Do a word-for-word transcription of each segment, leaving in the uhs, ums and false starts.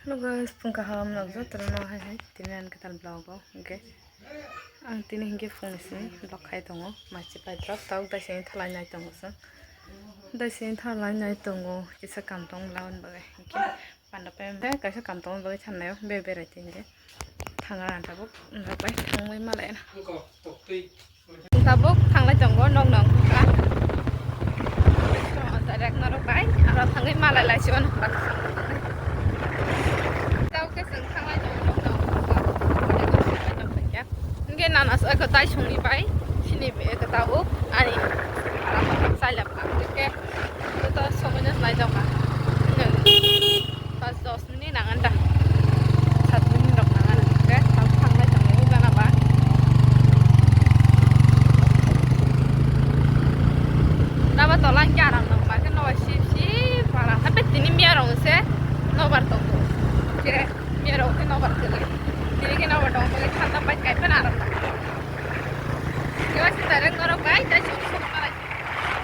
Hello guys, phung kaham nokjak tongno hai hai tini ani kwtal vlog o hwnkhe ang tini hwnkhe phungni simi vlog khai tongo, maichi pai drop tabuk daisini thalai nai tongo chwng, daisini thalai nai tongo kisa kam tong laban bagwi hwnkhe panda pai kaisa kam tongma bagwi thangnai o be berai tongkhe thangna tabuk norok bai thangwi malai. Tabuk thanglai tongo nok nong kha. Direct norok bai aro thangwi malai lai sio. Tabuk khe chwng thanglai tongo nok nong kha. Hingke nana sa ko tai songni bai sini be ko tabuk ani. Sailap ka ke to somoi no nai jok ka. Pas dos minit nangan da. Sat minit rok nangan. Oke, tam thanglai tongo gana ba. Daba tola hingke aram nang ba ke nobar sip sip aram. Tapi tini miya rong se nobar tongo. Ke miya rong ke nobar ke lai. Tini ke nobar tongo ke thanda pai kai pen aram nang. Ke wasi direct norok bai tai sok sok nalai.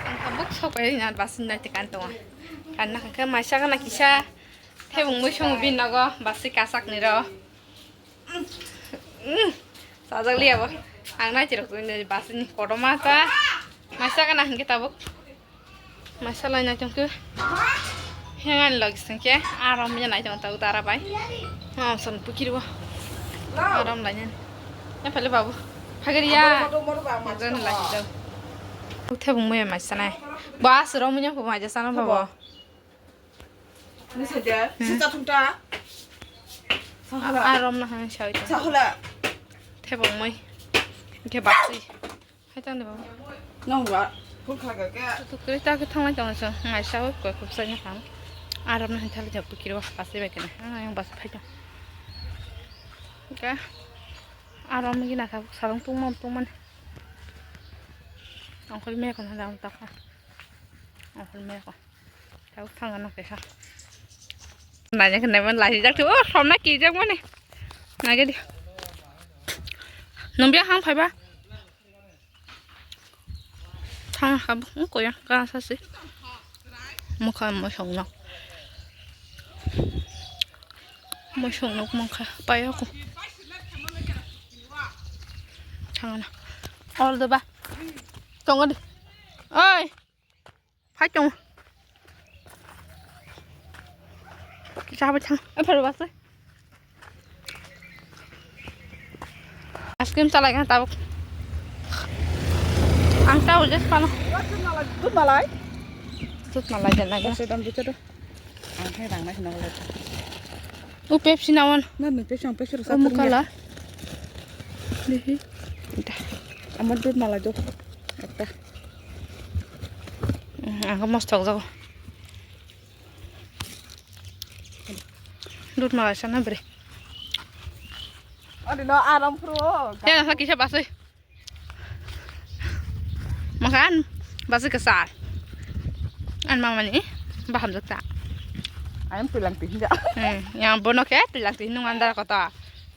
Ang tabuk sok pai na bas nai te kan tongo. Kan na ke maisa kana kisa. Thebung mui song bin nogo basi kasak ni ro. Mm, sajak liya bo. Ang nai chirok ni basi ni kotorma ta. Maisa kana hingke tabuk. Maisa lai nai tongke. Hengan log singke. Arom ya nai tong tabuk dara bai. Ngam son pukir bo. Arom lai nai. Ya pale babu. Phagir ya. Jan lai tong. Thebung mui maisa nai. Bas ro mui nyam ko maisa sana babu. Ni saja, Hmm. Sisa thumta. Sahala. Arom na hang sawi ta. Sahala. Thebong moi. Ke basi. Hai tang de baba. Nong ba. Phun kha ga ke. Tu kri ta ke thang lai tang sa. Ngai sa ko ko sa nya kham. Arom na hang thal ja pukiro basi ba kene. Ang yang bas phai ta. Ka. Arom gi na kha sarong tung mon tung mon. Ang khol me ko na dam ta kha. Ang khol me ko. Tau thang ano kaisa. Nanya khe naiman laijak thio, oh, somna kijak mani. Nage di. Nung biya hang phaiba? Thang hab, hmm, koya ka sasi. Mukha mo songno. Mo songno mukha payako. Thang na. All the ba. Tongo di. Oi. Phai tongo. Kisa bai thang. Ai pharo bas. Ice cream chalai kha tabuk. Ang ta ules pano. Dut malai. Dut malai jana. Kose dam bichado. Ang hai rang nai khna. O Pepsi na wan. Na ni Pepsi ang Pepsi rasa. O mukala. Dehi. Amar dut malai do. Ekta. Ang mostok jago. Dut malai sana bre. Adi no aram pro. Ya sa kisa basai. Makan basi kesal. An mama ni baham jakta. Ayam tulang tingga. Hmm, yang bono ke tulang ting nung andar kota.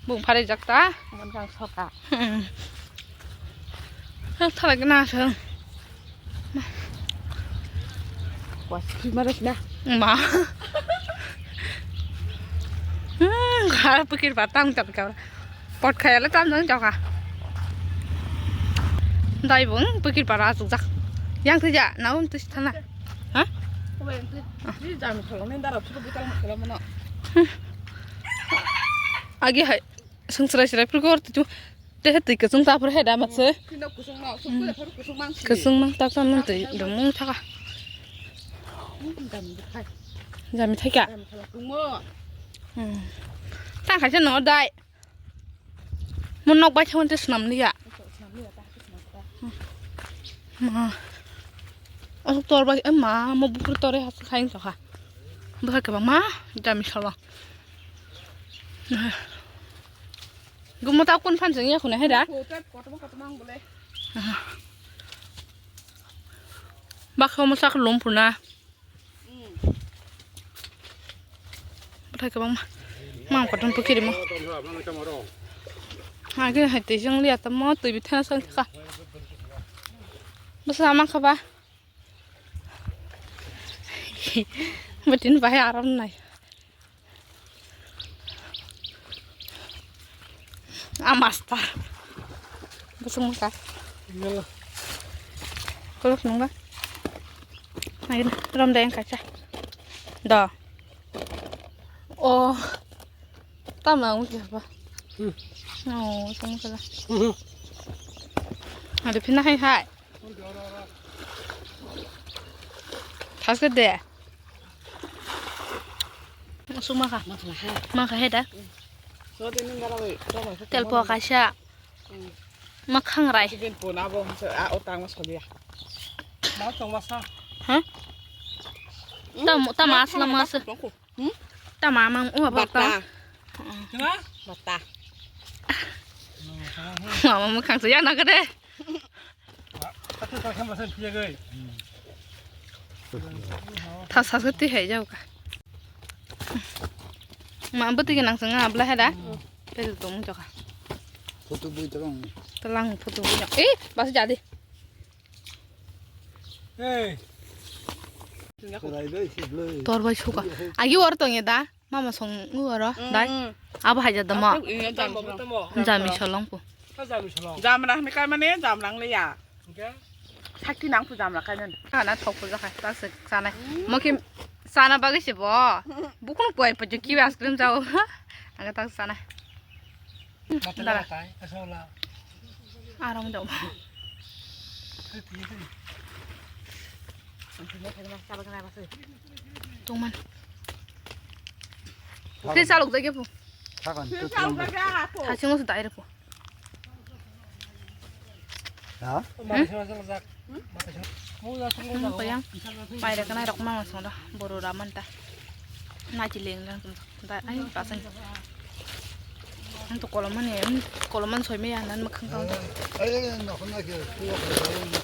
Bung phari jakta. Mon kang soka. Hmm. Thalak na sa. Was khi maras na. Ma. Hmm, kha pikir batang tak kau. Pot khaya le tam jang jaka. Dai bung pikir para asuk jak. Yang tu ja, naum tu thana. Ha? Ni jam kholong ni darap suku butang kholong mana. Agi hai. Sung serai serai pur kor tu. Tei twi kwchwng ta phuru hai da matse. Phino kwchwng no, suk pura phuru kwchwng mang si. Kwchwng mang ta kan twi dum mung thaka. Hmm, dam de khai. Jami thaika. Dam khala tungmo. Hmm. Ta khaisa no dai. Mun nok bai thang te swnam liya. Swnam liya ta, swnam ta. Ma. Asuk tor bai, eh, ma, mo bukur tore has khai to ha. Bwkha kwbangma jami salo. Gumo ta kun phan chwng ya khuna hai da? Kotor, kotor, kotor mang bole. Aha. Baksa mo sak lom phuna. Mm. Bwthai kwbangma. Mang kotor pukiri mo. Age hai twi jang liya tamo twi bithana sang thaka. Bwsa mang khaba. Butin bai aram nai. Master. Busung muka. Yala. Kuluk nungba. Naina, rom dayang kacha. Do. Oh. Tama ang uji apa? Hmm. Oh, sama kala. Hmm. Ada pina hai hai. Thas ke de. Suma kha. Makha hai. Makha hai da. So de nung gara wai. Telpo kaisa. Hmm. Makhang rai. Sibin puna bo sa a otang mas khalia. Ma tong masa. Ha? Hmm. Tam tam asla mas. Hmm? Tama mang uwa bata. Bata. Bata. Mama mukhang se yana kade. Tha sa sa ti hai jau ka. Ma bati ke nang sanga abla hada. Pel to mu joka. Photo bui tong. Talang photo bui. Eh, bas jadi. Hey. Tor bai suka. Agi or tong da. Mama song oro. Mm, dai. Mm. Abo haja damo. Aku ini jam song. Jami solong pu. Jami solong. Jam rang ni kai mane jam rang le ya. Oke. Sakti nang pu jam rang kai nan. Kana thok pu jakai. Tak se sana. Mm. Moki sana bagi se bo. Bukun poi pa juki ice cream jao. Anga tak sana. Dara. Aram dong. Tungman. Oke, salok jage pu. Thakan, thakan. Haching os dai re pu. Ha? Hmm? Hmm, koyang. Mai re kanai rok mama song da. Boro raman ta. Naji leng lang. Da, ai, pasan. Ang to kolom mani, ang kolom man soi me ya, nan makhang kang. Ai, ai, ai, na, na, ke, ke, ke, ke.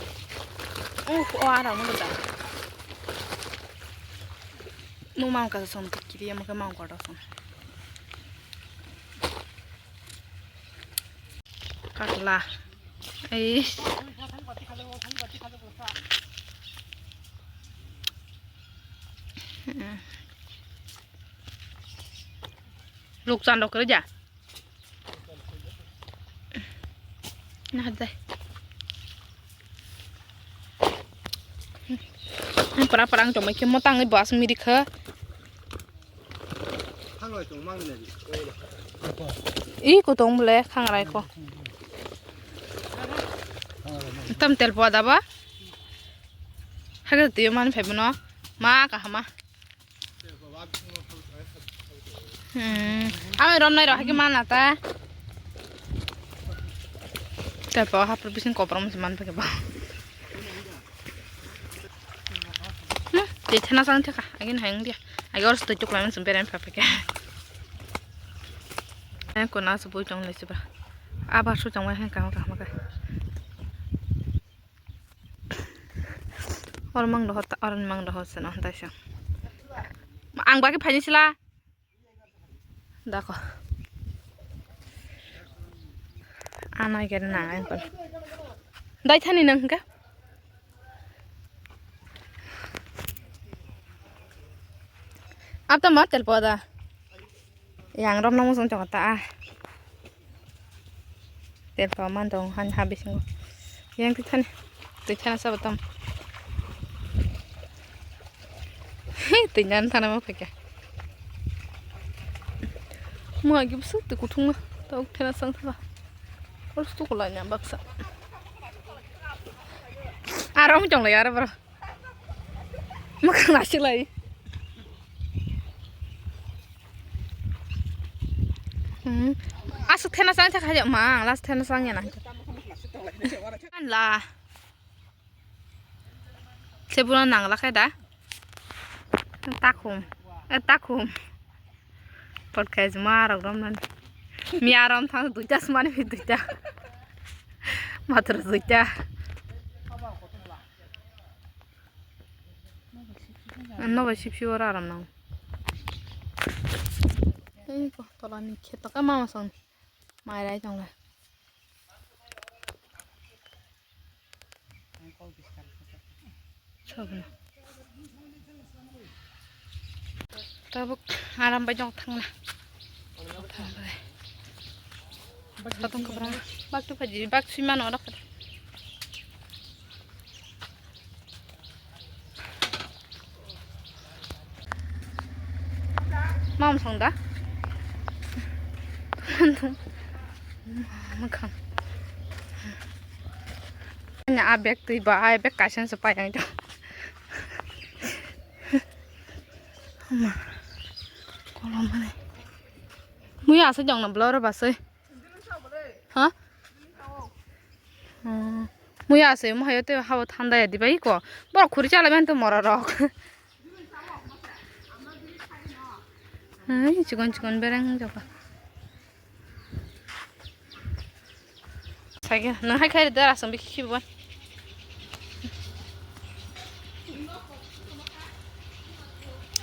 Oh, oh, ara mo da. Mo mang ka song kiri, mo ka mang ko da song. Kakla. Ai. Luksan rok kerja. Nah, deh. Para parang cuma cuma tang bas miri kha. Ih, kutong bole khangrai ko. Tam telpo da ba? Haga tiyo man phai bono. Ma kahama. Hmm. Ami rom nai rok hake mana ta. Telpo hapur bising kopor musi man phai ba. Hmm, tei thena sang theka, agin hayung dia. Agi oro se tei chukla man sum berem pha pha khe. Ang kona se bui tong lai se ba. Aba su tong wai hang kama kama khe. Oro mang dohor ta, oro mang dohor se no, dai se. Ang bagi phai ni sila. Dako. Ano ikan na, ikan. Dai thani nang ka? Apa ma telpo da? Yang rom nang musung chong ta. Telpo man dong han ha bisingo. Yang tithani. Tithana sabo tam. He, twi nan thana ma phaikha. Mo agi bwswk twi kuthungma. Tok thena sang thana. Oro suku lai na baksa. Aro mo chong lai aro bro. Mo khang asik lai. Hmm. Asuk thena sang thakha ma, last thena sang ya nang. An la. Sebuna nangla khai da. Takhum. Eh, takhum. Pot khai juma rok rom nan. Miya rom thang duita smani mi duita. Matro duita. Ano bai sip sip ora aram nang. Ei ko tola ni kheto ka mama song. Mai rai tong le. Sabna. Tabuk aram bai jong thang na. Satong kwbra. Bak tu phaji, bak sui mano oro. Mam song da? Makhang. Nya a bag twi ba, a bag kaisa se pai ang jo. Ma. Kolom mane. Muya asa jong na blor ba se. Ha? Hmm. Muya ase mo hayo te hawa thanda ya dibai ko. Bor khuri chala ben to mora rok. Ai chikon chikon bereng joka. Saige nang hai khai da asam biki khibo.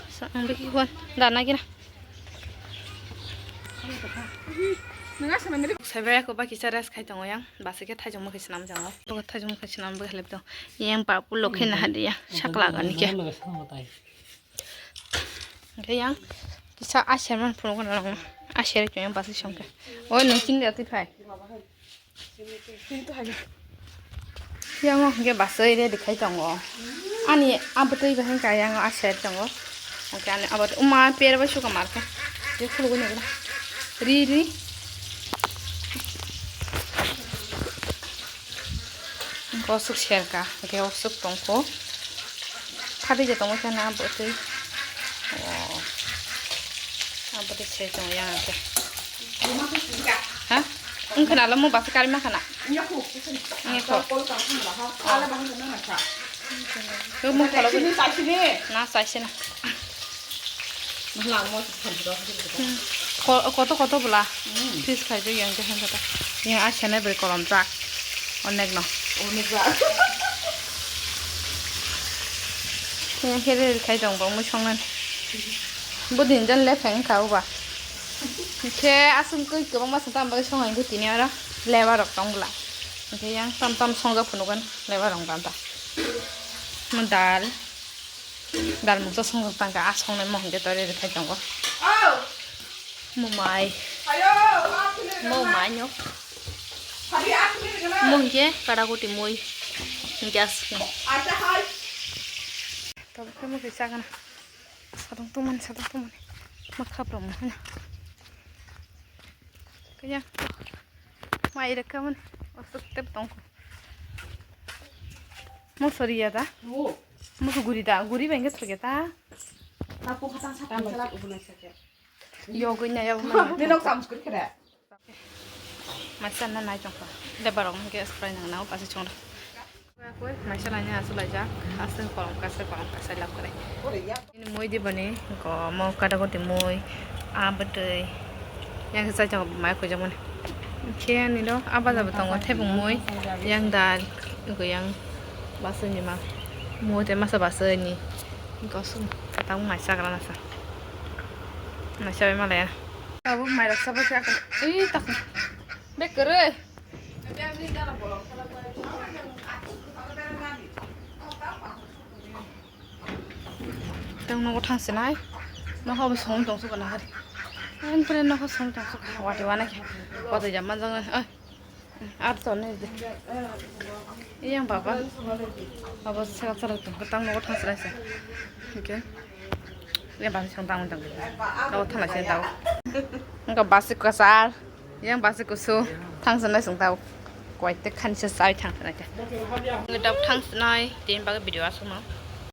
Sa ang biki khon da na gina. Saibai ako baki sa rest khai tongo yang. Basi khe thaijong mokhe swnam jango. Bo thaijong mokhe swnam bo helep tong. Yang pa pulo khe na hadi ya. Sakla gani khe. Hingke yang kisa aser man phunuk gana lang aser khe yang basi songkhe. O nung chini ati phai. Yang o hingke basai ready khai tongo. Ani abotwi bahai ka yang o aser tongo. Hingke ani abot uma per bai suka markhe. Je khulugwi nangkhe. Ri ri. Hingke o suk serka, hingke o suk tongkho. Phatwi je tongma khe na bwtwi. Oh. Abotwi se tong yang khe. Ha? Wngkha na lo mo basa kari ma khana. Wngkha. Mo kholo. Na saisi na. Ko-, koto koto bwla. Fish khai yang khe hwn kata. Yang a sene bai kolom jak. Onek no. Onek jak. Yang khe re khai tong bo mui song nani. Bo din jan le pheng kha uba. Khe aswng kwi kwbangma sa tam bagwi song hai tini aro lebar rok tong bwla. Khe yang tam tam song jak phunukgwi lebar rok banta. Mo dal. Dal mungsa songjak tangkha, a songnai mohon khe tori rwkhai tongo. Mumai. Mumai no. Mung khe kadakuti mui. Gas. Tabuk khe mukhe chakana. Sadong tongmani, sadong tongmani. Makha prom hana. Kaya. Mai rwkha mani. Osuk tep tongkho. Mo soriya da? Wo. Mo guri da, guri bengke soriya ta. Ta po khatang sa ta sala ko bunai sa ke. Yo gui na yo ma. Ni nok sam skut khere. Masa na nai chong pa. De barong ke spray nang nao pasi chong. Koi masa la nya asu la ja. Asu kolom kasa kolom kasa lap kare. Ini moi di bani ko mo kada ko ti moi. A betul. Yang sa chong mai ko jamon. Khe ani lo a baja bo tongo thebung mui, yang dal, wngkha yang baswk ni ma mui tei masa baswk ni gosok kwtang mai chagra nasa. Mai chawi malaya. Abo mai rok sabo khe akon. Ei takon. Be kwrwi. Tang nogo thang sinai. Noha bo song tong suka nahari. Ang pura noha song tong suka. Wati wana khe. Wati jam manjang na. Ai. Ar ton ne de. Yang baba. Abo sera sera tong. Tang nogo thang sinai sa. Okay. Yang baba song tang tang. Kau thang sinai tau. Engka basi kasar. Yang basi kusu thang sanai sung tau. Koi te khan se sai thang sanai te. Ngi dok thang sanai tin baga video asuk no.